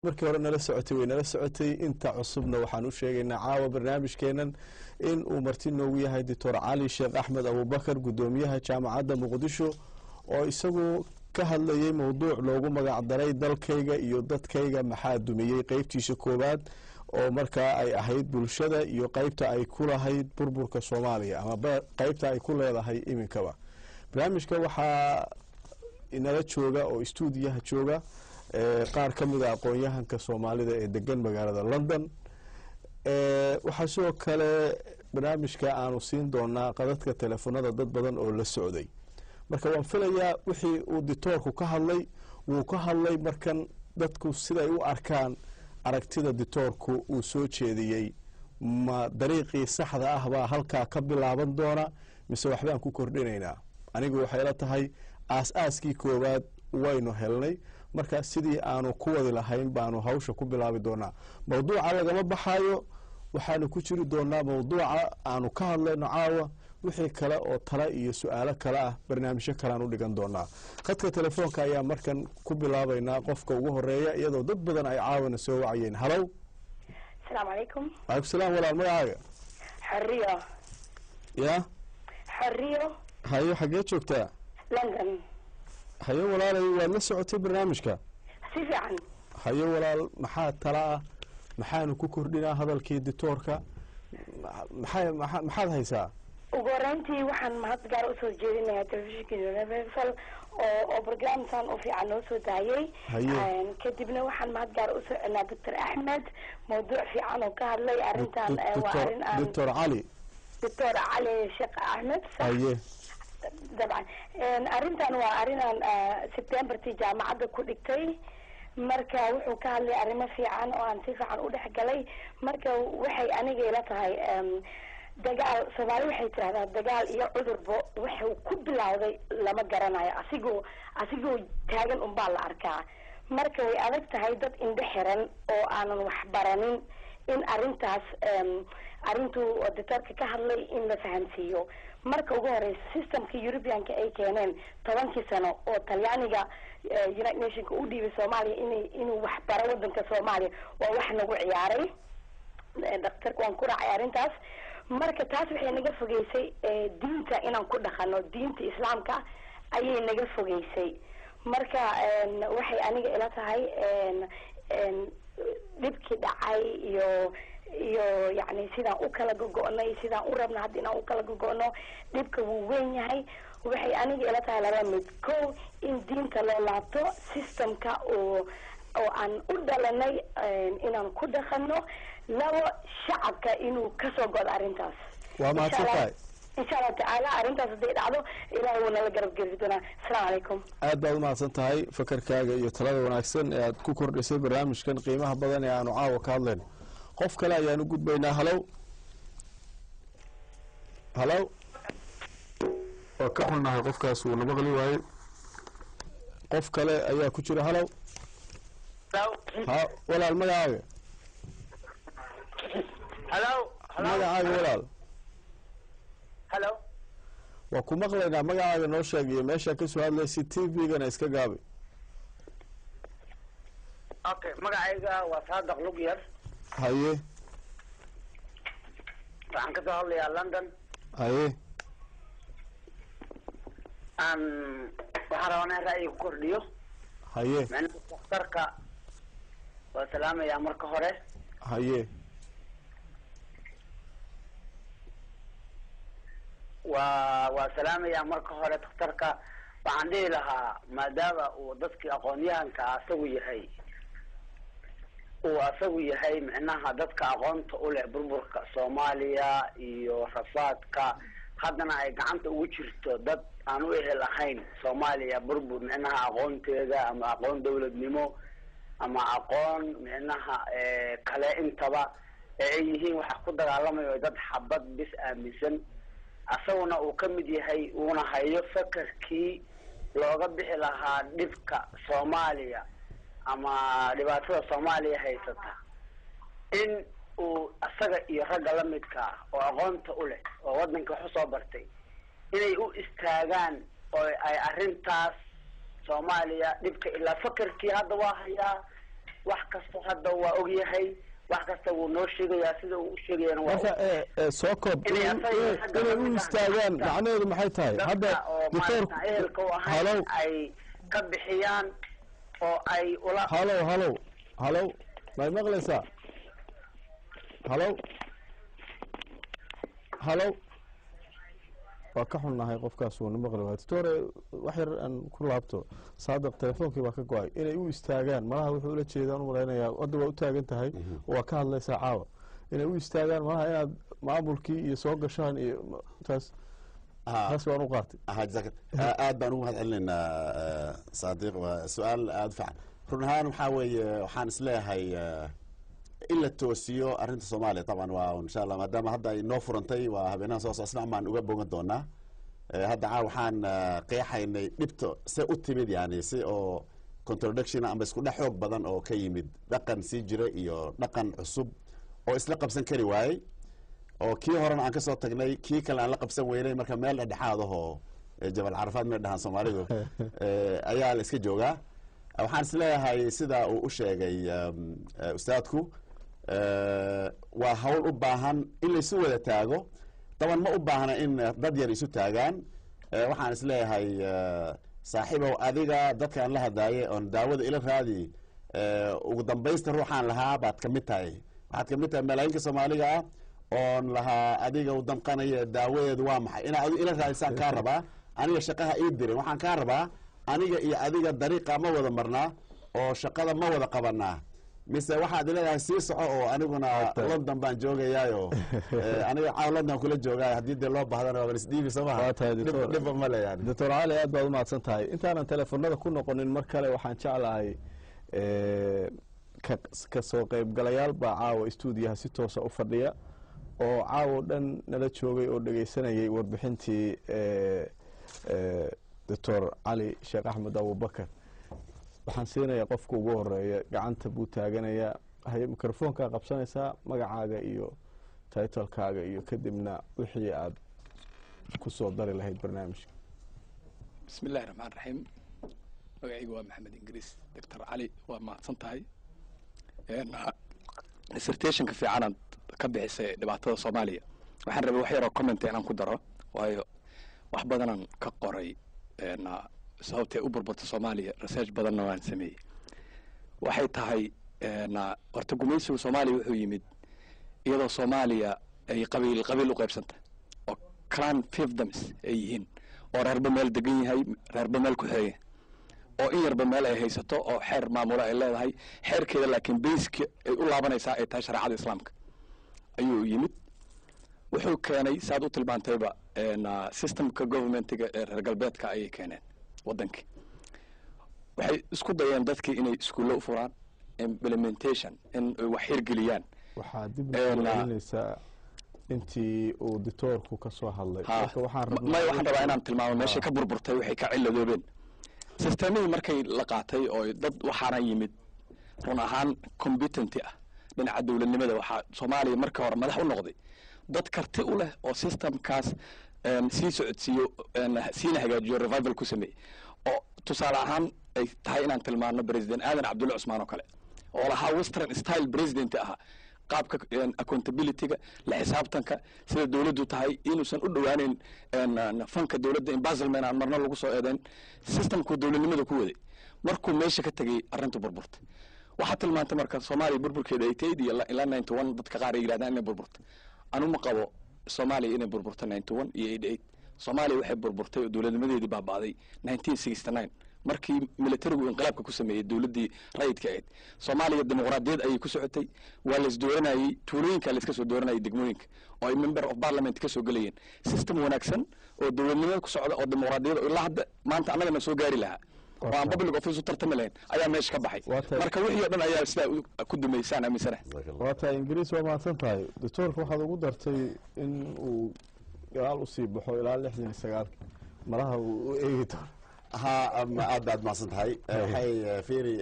Markii hore nala socotay way nala socotay, inta cusubna waxaan u sheegaynaa caawa barnaamijkeenan in uu marti noogu yahay Doctor Cali Sheekh Axmed Abuubakar, guddoomiyaha Jaamacadda Muqdisho, oo isagu ka hadlayay mowduuc loogu magacdaray "Dalkayga iyo Dadkayga Maxaa Dumiyey?", qeybtiisa koowaad oo markaa ay ahayd bulshada iyo qeybta ay ku lahayd burburka Soomaaliya ama qeybta ay ku leedahay iminkaba. Barnaamijka waxaa inala jooga oo istuudiyaha jooga qaar ka mid a aqoon-yahanka Soomaalida ee degan magaalada London. Waxaa sidoo kale barnaamijka aanu siin doonaa qadadka telefoonada dad badan oo la socday. Marka waan filayaa wixii uu ditoorku ka hadlay wuu ka hadlay. Markan dadku siday u arkaan aragtida ditoorku uu soo jeediyey, ma dariiqii saxda ah baa halkaa ka bilaaban doona mise waxbaan ku kordhinaynaa? Anigu waxay la tahay aas-aaskii koowaad waynu helnay, marka sidii aanu ku wadi lahayn baanu hawsha ku bilaabi doonaa. Mawduuca lagama baxayo, waxaanu ku jiri doonaa mawduuca aanu ka hadlayno caawa. Wixii kale oo tale iyo su-aalo kale ah barnaamijyo kalean u dhigan doonaa. Khadka telefoonka ayaa markan ku bilaabaynaa qofka ugu horeeya, iyadoo dad badan ay caawana soo wacayeen. Halow. Asalaamu calaykum. Calaykum salaam walaal, magacaaga? Xoriyo. Ya? Xoriyo. Hayo, xaggee joogtaa? London. Hayo walaalay, waad la socotay barnaamijka? Si fiican. Hayo walaal, maxaa tala ah, maxaanu ku kordhinaa hadalkii ditoorka, maxay maxaad haysaa? Ugu horeyntii waxaan mahad gaar usoo jeedinayaa telefishinka Universal oo programsan u fiican noo soo daayay. Kadibna waxaan mahad gaar usoo celinaa Doctor Axmed, mawduuc fiican oo ka hadlay arrintan. Waa arrin aan Doctor Cali. Doctor Cali Sheekh Axmed. Haye. Dabcan arrintan waa arrinaan Septembertii jaamacadda ku dhigtay. Marka wuxuu ka hadlay arrimo fiican oo aan si fiican u dhex galay. Marka waxay aniga ila tahay, dagaal Soomaali waxay tirahdaa dagaal iyo cudurba wuxuu ku bilowday lama garanayo, asigoo taagan unbaa la arkaa. Marka way adag tahay dad indho xiran oo aanan wax baranin in arrintaas, arrintuu doctorka ka hadlay, in la fahamsiiyo. Marka ugu horeysa systemka Europeanka ay keeneen 10kii sano oo Talyaaniga United Nationka u dhiibay Soomaaliya inuu wax baro wadanka Soomaaliya waa wax nagu ciyaaray. Daktarka waan ku raacay arrintaas. Marka taas waxay naga fogeysay diinta inaan ku dhaqano, diinta Islaamka ayay naga fogeysay. Marka waxay aniga ila tahay dhibkii dhacay iyo yani sidaan u kala gogo'nay, sidaan u rabna hadda inaan u kala gogo'no, dhibka wuu weyn yahay. Waxay aniga ila tahay laba mid: ko, in diinta loo laabto, systemka oo aan u dhalanay inaan ku dhaqano; labo, shacabka inuu kasoo go'do arrintaas. Waa mahadsan tahay. Insha Allahu tacaala arrintaas hadday dhacdo, Ilahay wuu nala garab geli doonaa. Asalaamu calaykum. Aad baad umahadsan tahay fakarkaaga iyo talada wanaagsan ee aad ku kordhisay barnaamijkan qiimaha badan ee aanu caawa ka hadlayno. Qof kale ayaan u gudbaynaa. Halow, halow. Waa ka xunnahay, qofkaas wuu na maqli waayey. Qof kale ayaa ku jira. Halow. Ha walaal, magacaaga? Halo. Magacaaga walaal? Halo. Waa ku maqlaynaa, magacaaga noo sheeg iyo meeshaa kasoo hadlaysa, TV-gana iska gaabi. Okay, magacayga waa Saadaq Lugyar. Haye. Waxaan kasoo hadlayaa London. Haye. Aan waxaan rabaa inaan ra'yi ku kordhiyo. Haye. Macnaha daktarka waa salaamayaa marka hore. Haye. Waa salaamayaa marka hore daktarka. Waxaan dhihi lahaa, maadaama uu dadkii aqoon-yahanka asagu yahay, micnaha dadka aqoonta u leh burburka Soomaaliya iyo rafaadka haddana ay gacanta ugu jirto dad aan u ehel ahayn Soomaaliya burbur, micnaha aqoonteeda ama aqoon dawladnimo ama aqoon micnaha kale intaba ee ay yihiin waxa ku dagaalamayo dad xabad bis aaminsan, asaguna uu ka mid yahay, uuna hayo fakarkii looga bixi lahaa dhibka Soomaaliya ama dhibaatada Soomaaliya haysata, in uu asaga iyo ragga la midka ah oo aqoonta u leh oo waddanka wax usoo bartay inay u istaagaan oo ay arrintaas Soomaaliya dhibka ilaa fakarkii hadda waa hayaa wax kastoo Hadda waa ogyahay, wax kasta wuu noo sheegayaa, sida uu u sheegayana waa Marka soo koob, inay u istaagaan macnaheedu maxay tahay hadda? Oo doctor maarata ehelka u ahayn halow ay ka bixiyaan oo ay ula Halow, halow, halow, may maqlaysaa? Halow, halow, waa ka xunnahay, qofkaas wuuna maqli waay. Doctor, wax yar aan ku laabto. Saadiq telefoonkii baa ka go-ay. Inay u istaagaan malaha wuxuu ula jeedaan u malaynayaa, hadda waa u taagan tahay, waa ka hadlaysaa caawa. Inay u istaagaan malaha inaad maamulkii iyo soo gashaan iyo taas, taas waan u qaatay. Aha, jazaak, aad baan ugu mahad celinaynaa Saadiq. Waa su-aal aada u fiican. Run ahaan waxaa weeye, waxaan isleeyahay in la toosiyo arrinta Soomaaliya taban waa insha Allah, maadaama hadda ay noo furantay, waa habeenaha soo socda baan uga bogan doonaa. Hadda caa waxaan qeexaynay dhibto se u timid, yani si oo contradiction amba isku dhex xoog badan oo ka yimid dhaqan sii jira iyo dhaqan cusub oo isla qabsan kari waayey, oo kii horena aan kasoo tagnay, kii kale aan la qabsan weynay. Marka meel dhexdhexaad ahoo Jabal Carafaad meel dhahaan Soomaalidu ayaa la iska joogaa. Waxaan isleeyahay sida uu u sheegay ustaadku, waa hawl u baahan in laysu wada taago. Daban ma u baahna in dad yar isu taagaan. Waxaan isleeyahay saaxiibow, adiga dadkaan la hadlaaye oon daawada ila raadi, ugu dambaysta ruuxaan lahaa baad kamid tahay. Waxaad kamid tahay malaayiinka Soomaaliga ah oon lahaa adiga u damqanaya. Daawadeedu waa maxay? Inaad adigu ila raadisaan kaa rabaa. Aniga shaqaha ii dirin, waxaan kaa rabaa aniga iyo adiga dariiqa ma wada marnaa oo shaqada ma wada qabanaa, mise waxaad leedahay sii soco oo aniguna London baan joogayaayo, aniga caaw London kula joogaayo, haddii dee loo baahdana waaban isdhiibi, soo maha? Waa tahay, doctor. Dhibba male yani. Doctor Cali, aad baad umahadsan tahay. Intaanan telefoonada ku noqonin mar kale, waxaan jeclahay ka soo qaybgalayaal baa caawa stuudiyaha si toosa u fadhiya oo caawo dhan nala joogay oo dhegeysanayay warbixintii Doctor Cali Sheekh Axmed Abubakar. Waxaan siinayaa qofka ugu horeeya, gacanta buu taaganayaa. Haye, mikrofoonkaa qabsanaysaa, magacaaga iyo titlekaaga iyo kadibna wixii aad ku soo dari lahayd barnaamijka. Bismi illahi raxmaan raxiim. Magacaygu waa Maxamed Ingiriis. Doctor Cali, waa mahadsan tahay dissertationka fiicanaad ka bixisay dhibaatada Soomaaliya. Waxaan rabay wax yaroo comment inaan ku daro, waayo wax badanaan ka qoray sababtay u burburta Soomaaliya, research badanna waan sameeyey. Waxay tahay, horta gumaysiga Soomaaliya wuxuu yimid iyadoo Soomaaliya ay qabiil qabiil u qaybsantay oo clan fiefdoms ay yihiin, oo reerba meel degan yahay, reerba meel ku xeeya, oo in yarba meel ay haysato oo xeer maamulo ay leedahay xeerkeeda, laakiin baseka ay u laabanaysaa ay tahay shareecada Islaamka ayuu yimid. Wuxuu keenay, saad u tilmaantayba, systemka governmentiga ee reer galbeedka ayay keeneen waddankii. Waxay isku dayeen dadkii inay iskuulle u furaan, implementation in ay wax hirgeliyaan. Waxaa dib loo celinaysaa intii uu ditoorku ka soo hadlay. Marka waxaan rabnaa May, waxaan rabaa inaan tilmaamo meeshay ka burburtay, waxay ka ciladoobeen systemihii markay la qaatay oo dad waxaana yimid run ahaan competent ah dhinaca dowladnimada. Waxaa Soomaaliya markii hore madax u noqday dad karti u leh oo systemkaas sii socodsiiyo, siina hagaajiyo, revival ku sameeyey, oo tusaale ahaan ay tahay inaan tilmaano President Aadan Cabdulle Cusmaan oo kale, oo lahaa Western style president ahaa, qaabka accountability-ga, la xisaabtanka, sida dowladdu tahay inuusan u dhowaaneyn fanka dowladda, embezzlement aan marna lagu soo eedeyn, systemku dowladnimada ku waday. Markuu meesha ka tegey, arrintu burburtay. Waxaa tilmaantay marka Soomaaliya burburkeeda 88 iyo ilaa 91. Dadka qaar ay yidhahdaan inay burburtay. Anu ma qabo Soomaaliya inay burburto 91 iyo 88. Soomaaliya waxay burburtay oo dowladnimadeedii baaba'day 1969, markii militarigu inqilaabka ku sameeyey dowladdii rayidka ahayd. Soomaaliya dimuqraadiyad ayay ku socotay, waa la isdooranayey, tuulooyinka la iska soo dooranayay, degmooyinka oo ay member of parliament ka soo gelayeen, system wanaagsan oo dowladnimada ku socda oo dimuqraadiyada oo ilaa hadda maanta annagana soo gaari lahaa oo aan public office u tartami lahayn ayaa meesha ka baxay. Marka wixii oo dhan ayaa sidaa ku dumaysaan aaminsanahay. Waa tahay, Ingiriis, waa mahadsan tahay. Doctoorka waxaad ugu dartay in uu gadaal usii baxo ilaa 69-ka, malaha uu u eegi doono. Ha, aad baad mahadsan tahay. Waxay fiiri,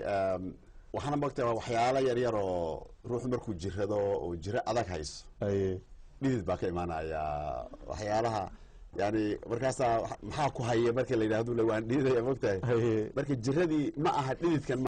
waxaana mogtahay waa waxyaalo yar yar oo ruuxu markuu jirado oo jiro adag hayso, dhidid baa ka imaanaya waxyaalaha yani. Markaasaa maxaa ku haya marka la yidhahdo, le waan dhididaya, mogtahay. Marka jiradii ma aha dhididkan.